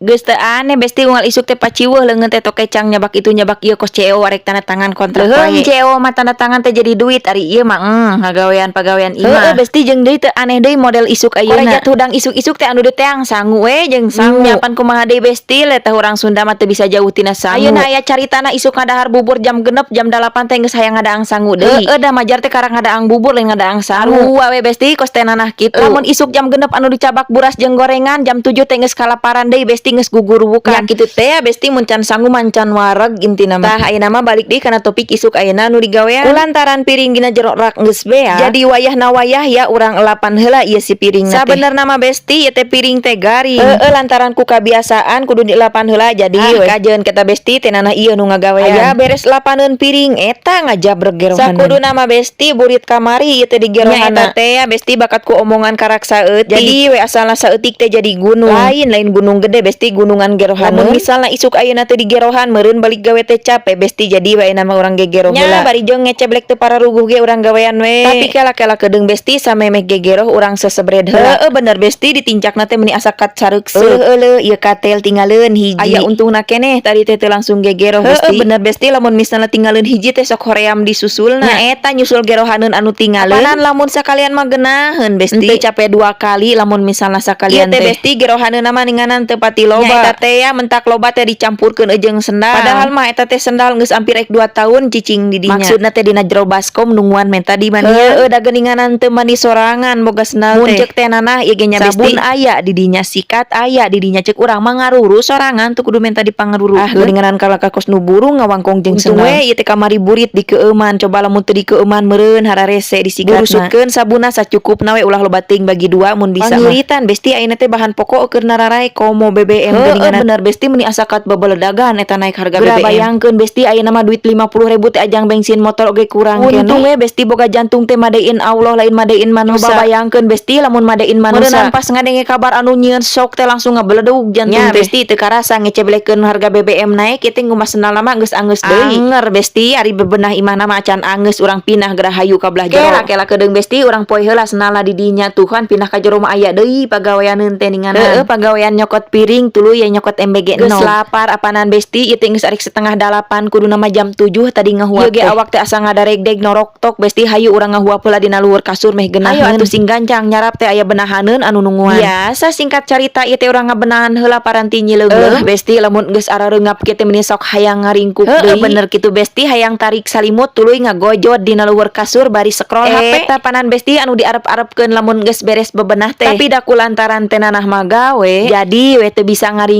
Geus teu aneh, Besti, unggal isuk teh paciweuh leungeun teh tokecang nyabak itu nyabak ieu kos CEO arek tanda tangan kontrak Leuheung wae. CEO mah tanda tangan teh jadi duit, ari ieu mah ngagawean pagawean imah. Heueuh, Besti, jeung deui teu aneh deui model isuk ayeuna. Korejat hudang isuk-isuk teh anu diteang sangu we jeung sangu. Nyapan kumaha deui, Besti, letah urang Sunda mah teu bisa jauh tina sangu. Ayeuna aya caritana isuk ngadahar bubur jam 6, jam 8 teh geus hayang ngadaang sangu deui. Heueuh, da majar teh karang ngadaang bubur, lain ngadaang sangu. Sarua we, Besti, kos teh nanah kitu. Lamun isuk jam 6 anu dicabak buras jeung gorengan, jam 7 teh geus kalaparan deui, Besti, geus gugurubukan. Nya kitu teh ya, Besti, mun can sangu mah can wareg intina mah. Tah, ayeuna mah balik deui kana topik isuk ayeuna anu digawean. Kulantaran piring dina jero rak geus beak, jadi wayahna wayah ya urang elapan heula ieu si piring teh. Sabenerna mah, Besti, ieu teh piring teh garing. Heueuh, lantaran ku kabiasaan kudu dielapan heula, jadi Ah, we. Kajeun kita, Besti, teh nanah ieu nu ngagawean. Aya beres lapaneun piring eta ngajabreg gerohaneun. Sakuduna mah, Besti, burit kamari ieu teh Nya digerohana. eta teh ya, Besti, bakat ku omongan karak saeutik. Jadi we asalna saeutik teh jadi gunung. Lain, lain gunung gede, Besti, gunungan gerohaneun. Lamun misalna isuk ayeuna teu digerohan, meureun balik gawe teh capek, Besti, jadi wae nama urang gegeroh Nya heula. Bari jeung ngeceblek teu pararuguh ge urang gawean we. Tapi kela-kela kedeung, Besti, samemeh gegeroh urang sesebred heula. Heueuh, bener, Besti, ditincakna teh meuni asa kacareukseuk. Eueuh leuh, ieu katel tinggaleun hiji. Aya untungna keneh tadi teh teu langsung gegeroh, Heueuh, Besti. Bener, Besti, lamun misalna tinggaleun hiji teh sok hoream disusulna. Nya eta nyusul gerohaneun anu tinggaleun. Apanan lamun sakalian mah geunaheun, Besti. Henteu capek dua kali lamun misalna sakalian Ieu teh, teh. Besti, gerohaneunna mah ninganan teu pati Nya loba. eta teh ya mentak loba teh dicampurkeun jeung sendal. Padahal mah eta teh sendal geus ampir rek 2 tahun cicing di dinya. Maksudna teh dina jero baskom nungguan menta di mana. Heueuh, da geuninganan teu mandi sorangan boga sendal Mun teh. Ceuk teh nanah ieu ge nya, Besti. Sabun aya di dinya, sikat aya di dinya, ceuk urang mah ngarurus sorangan teu kudu menta dipangarurukeun. Ah, geuninganan kalakah kos nu burung ngawangkong jeung Untung sendal. we ieu teh kamari burit dikeueuman, coba lamun teu dikeueuman meureun hararese disikatna. Burusutkeun sabunna sacukupna we, ulah loba teuing, bagi dua mun bisa mah. Pangiritan, Besti, ayeuna teh bahan pokok keur nararae komo BBM Heueuh, geuninganan. Bener, Besti, meuni asa kat babeledagan eta naik harga Geura BBM. Bayangkeun, Besti, ayeuna mah duit 50.000 teh ajang bensin motor oge kurang keneh. Untung we, Besti, boga jantung teh madein Allah, lain madein manusia. Coba bayangkeun, Besti, lamun madein manusia. Meureunan pas ngadenge kabar anu nyieun sok teh langsung ngabeledug jantung Nya teh. Besti, teu karasa ngeceblekeun harga BBM naik ieu teh ngumas sendal mah geus anggeus deui. Anger, Besti, ari bebenah imahna mah acan anggeus, urang pindah geura hayu ka belah jero. Kela kela kedeung, Besti, urang poe heula sendalna di dinya. Tuhan, pindah ka jero mah aya deui pagaweaneun teh ninganan. Heueuh, pagawean nyokot piring tuluy ya nyokot MBG. Geus 0. lapar apanan, Besti, ieu teh geus arek 7.30, kuduna mah jam 7 tadi ngahuap Ieu ge teh. Awak teh asa ngadaregdeg noroktok, Besti, hayu urang ngahuap heula dina luhur kasur meh geunaheun. Hayu atuh sing gancang nyarap teh aya benahaneun anu nungguan. Biasa singkat carita ieu teh urang ngabenahan heula paranti nyileungleung. Besti, lamun geus arareungap kieu teh meuni sok hayang ngaringkuk Heueuh, deui. Bener kitu, Besti, hayang tarik salimut tuluy ngagojod dina luhur kasur bari scroll HP. Eta panan, Besti, anu diarep-arepkeun lamun geus beres bebenah teh. Tapi da kulantaran teh nanah magawe, jadi we teu bisa ngaringkuk.